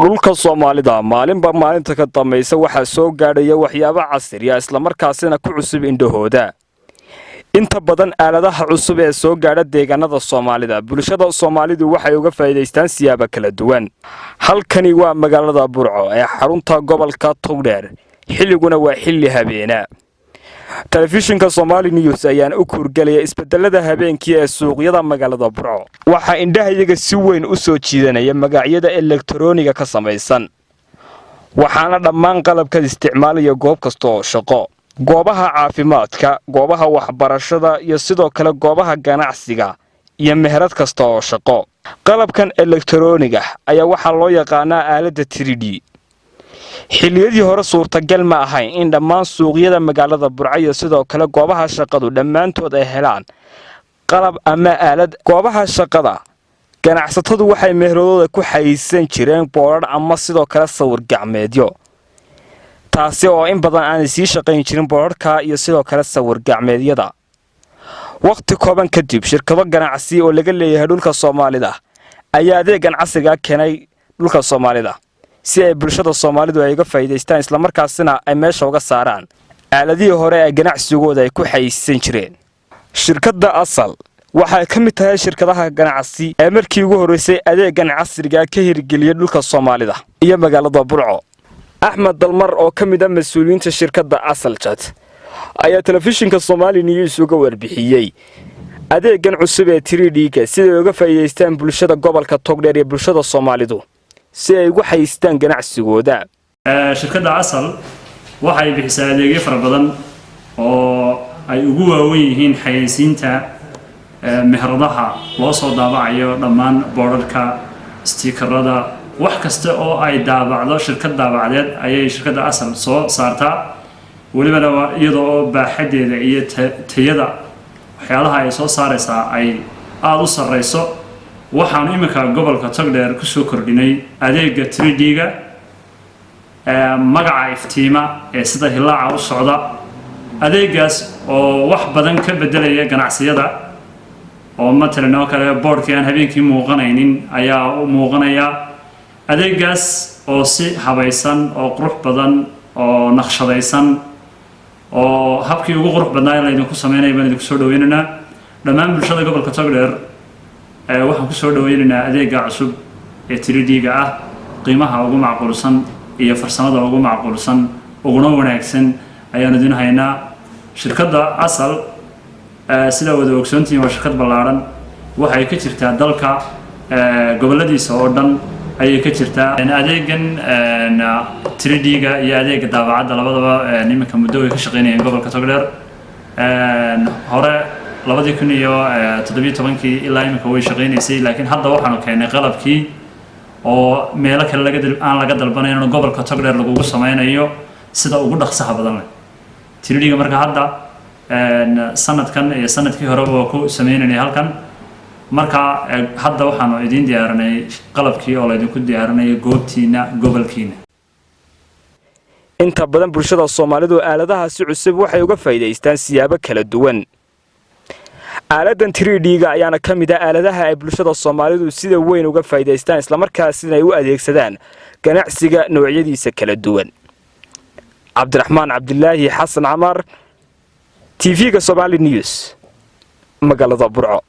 Dhulka Soomaalida maalinba maalinta ka dambaysa waxaa soo gaadhaya waxyaabo casriya, islamarkaasina ku cusub indhahooda. Inta badan aaladaha cusub ee soo gaadha deegaanada Soomaalida, bulshada Soomaalidu waxay uga faa'iidaystaan siyaabo kala duwan. Halkani waa magaalada Burco ee xarunta gobolka Togdheer, xilliguna waa xilli habeena. Telefishinka Somali News ayaan u kuurgelaya isbedelada habeenkii ee suuqyada magaalada Burco. Waxaa indhahayaga si weyn u soo jiidanaya magacyada elektarooniga ka samaysan, waxaana dhammaan qalabka isticmaalaya goob kasta oo shaqo, goobaha caafimaadka, goobaha waxbarashada iyo sidoo kale goobaha ganacsiga iyo meherad kasta oo shaqo. Qalabkan elektarooniga ayaa waxaa loo yaqaanaa aaladda 3D. Xilliyadii hore suurtagal ma ahayn in dhammaan suuqyada magaalada Burco iyo sidoo kale goobaha shaqadu dhammaantood ay helaan qalab ama aalad. Goobaha shaqada ganacsatadu waxay meheradooda ku xayeysan jireen boodhadh ama sidoo kale sawir gacmeedyo, taasi oo in badan aanay sii shaqayn jirin boodhadhka iyo sidoo kale sawir gacmeedyada. Wakhti kooban kadib, shirkado ganacsi oo laga leeyahay dhulka Soomaalida ayaa adeegan casrigaa keenay dhulka Soomaalida si ay bulshada Soomaalidu ay uga faa'iidaystaan, islamarkaasina ay meesha uga saaraan aaladihii hore ee ganacsigooda ay ku xayeysan jireen. Shirkadda Asal waxay ka mid tahay shirkadaha ganacsi ee markii ugu horreysay adeegan casrigaa ka hirgeliyay dhulka Soomaalida iyo magaalada Burco. Axmed Dalmar oo ka mid ah mas-uuliyiinta shirkadda Asal Jat ayaa telefishinka Somali News uga warbixiyey adeegan cusub ee 3D-ga, siday uga faa'iidaystaan bulshada gobolka Togdheer iyo bulshada Soomaalidu si ay ugu xayeystaan ganacsigooda. Shirkadda Asal waxay bixisaa adeegyo fara badan oo ay ugu waawen yihiin xayeysiinta meheradaha loo soo daabacayo dhammaan boodharka, stiikarada, wax kasta oo ay daabacdo shirkad daabacdeed ayay shirkadda Asal soo saartaa, welibana waa iyada oo baaxaddeeda iyo tayada waxyaalaha ay soo saaraysaa ay aada u sarreyso. Waxaanu iminka gobolka Togdheer kusoo kordhinay adeega 3D-ga, magaca iftiima ee sida hilaaca u socda, adeegaas oo wax badan ka bedelaya ganacsiyada, oo matalan oo kale boodhkii aan habeenkii muuqanaynin ayaa u muuqanaya. Adeegaas oo si habaysan oo qurux badan oo naqshadaysan oo habkii ugu qurux badnaa in laydinku sameynaya baan idinku soo dhaweynaynaa. Dhammaan bulshada gobolka Togdheer waxaan kusoo dhaweynaynaa adeega cusub ee 3D-ga ah, qiimaha ugu macquulsan iyo farsamada ugu macquulsan uguna wanaagsan ayaan idin haynaa. Shirkadda Asal, sidaa wada ogsoontihiin, waa shirkad ballaadhan. Waxay ka jirtaa dalka goboladiisa oo dhan ayay ka jirtaa. Adeegan 3D-ga iyo adeega daabacadda labadaba iminka muddo way ka shaqeynayeen gobolka Togdheer. Hore 2017-kii ilaa iminka way shaqeynaysay, laakiin hadda waxaanu keenay qalabkii oo meelo kale laga aan laga dalbanayn, gobolka Togdheer lagugu sameynayo sida ugu dhaqsaha badan leh 3D-ga. Marka hadda sanadkan iyo sanadkii horeba waa ku sameynaynay halkan. Marka hadda waxaanu idiin diyaarinay qalabkii oo laydinku diyaarinayo goobtiina, gobolkiina. Inta badan bulshada Soomaalidu aaladahaasi cusub waxay uga faa'iidaystaan siyaabo kala duwan. Aaladan 3D-ga ayaana ka mid ah aaladaha ay bulshada Soomaalidu sida weyn uga faa'iidaystaan, islamarkaasina ay u adeegsadaan ganacsiga noocyadiisa kala duwan. Cabdiraxmaan Cabdilaahi Xasan Camar, TV-ga Somali News, magaalada Burco.